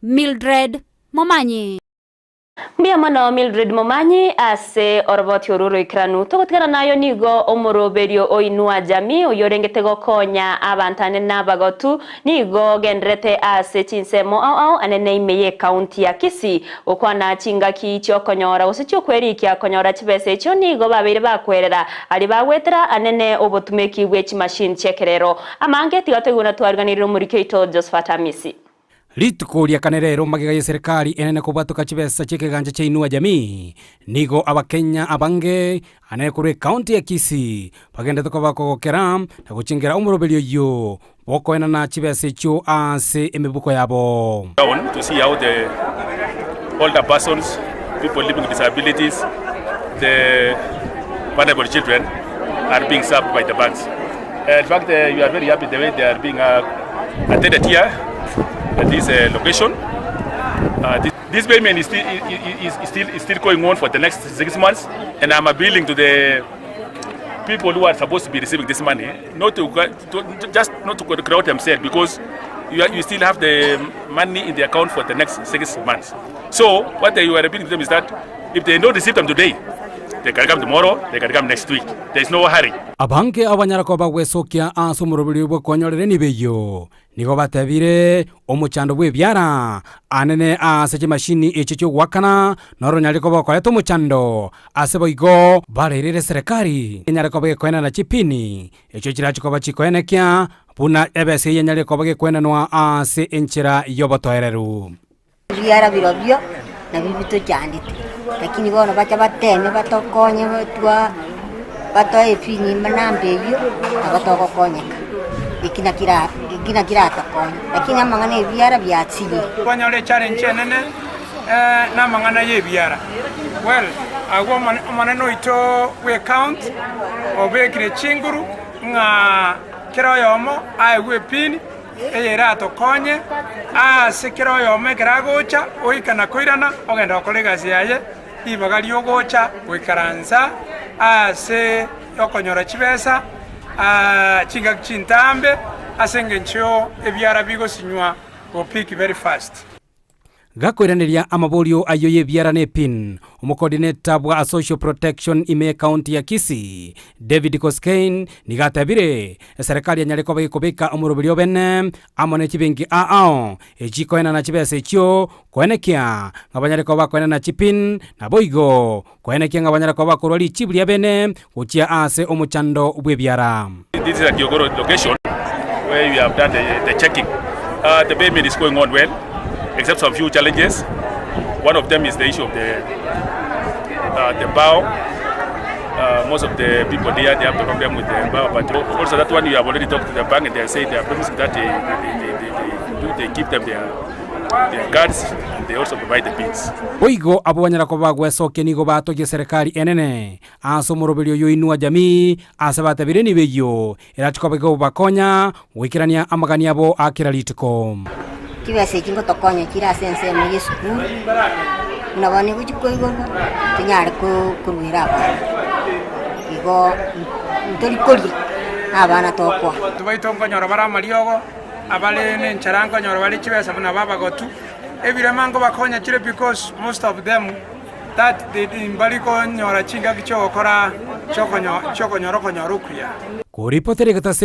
Mildred Momanyi. Mbuya mono Mildred Momanyi ase oroboti oru oroikeranu. Togotigana nayo nigo omoroberio o Inua Jamii oyio orengete gokonya abanto ane na abagotu nigo ogendererete ase chinsemo ao ao anene ime y'ecounty ya Kisii gokwana chingaki chiokonyora gose chiokwerikia konyora chibesa echio nigo babeire bakwerera aria bagwetera anene obotumeki bwe chimachine chi'ekerero amange tiga toigwe na twariganirie omoriki oito Josephat Amisi. Rituko ria kane rero magega y'eserekari enene kobwatoka chibesa chi'ekegancha chia Inua Jamii, nigo Abakenya abange anene korwa ecounty ya Kisii bagendete koba kogokera na gochengera omoroberio oyio bw'okoenana chibesa echio ase emebuko yabo. Down to see how the older persons, people living with disabilities, the vulnerable children are being served by the banks. In fact, we are very happy the way they are being attended here at this location. This, this payment is still, is, is, still, is still going on for the next 6 months, and I'm appealing to the people who are supposed to be receiving this money not to, to just not to crowd themselves because you, are, you still have the money in the account for the next 6 months. So what they were appealing to them is that if they don't receive them today, they can come tomorrow, they can come next week. There is no hurry. Abange abanyara koba gwesokia ase omoroberi bw'okonyorera enibo eyio nigo batebire omochando bw'ebiara anene ase chimashini echio chi'ogoakana noronyare koba okoreta omochando ase boigo bareirire serikali enyare koba gekoenana chipini echio chirachi koba chikoenekia buna ebesa eyio enyare koba gekwenanwa ase enchera y'obotoereru. Ebiara birobio nabio bitochandete, lakini bono bacha bateme batokonye twa batoe epini namba eyio, nabo togokonyeka. Eki naki ra eki naki ratokonye, lakini amang'ana ebiara biachiire. Twanyora echallenge enene na amang'ana ya ebiara. Well, agwo omonene oito bwe ecounty obekire chinguru ng'a kera oyomo aegwe epini eye eratokonye ase kera oyomo ekero agocha goika na koirana ogende gokora egasi yaye ribaga ri'ogocha goikaransa ase okonyora chibesa chingaki chintambe ase engencho ebiara bigosinywa go pick very fast. Gakoiraneria amaborio ayio y'ebiara na epin, omocoordinator bwa Social Protection ime y'ecounty ya Kisii, David Koskein, nigo atebire eserekari enyare koba gekobeka omoroberio obene amo ne chibenki ao echikoenana chibesa echio koenekia ng'a banyare koba bakoenana chipin naboigo koenekia ng'a banyare koba bakorwa richibu riabene gochia ase omochando bw'ebiara. This is a Kiogoro location where we have done the, the checking. The payment is going on well, except some few challenges. One of them is the issue of the bow. Most of the people there, they have the problem with the bow, but also that one we have already talked to the bank and they say they are promising that they, they, they, they, they, do, they give them their cards and they also provide the pins. Boigo abwo banyara koba bagwesokia nigo batogia serikali enene ase omoroberio oyo Inua Jamii ase batebire nigo eyio erache koba egobakonya goikerania amagani abo a kera rituko. Chibesa echi ngotokonya chire ase ensemo ya esukuru, buna bono nigo chikoigorwa, tonyare koruera abana, igo ntori koria na abana tokoa. Abanto baito nkonyora bare amariogo, abare nenchara nkonyora bare chibesa buna babagotu, ebirema nkobakonya chire because most of them that they mbari konyora chingaki chiogokora chiokonyora okonyora okuya. Koripotera egetase.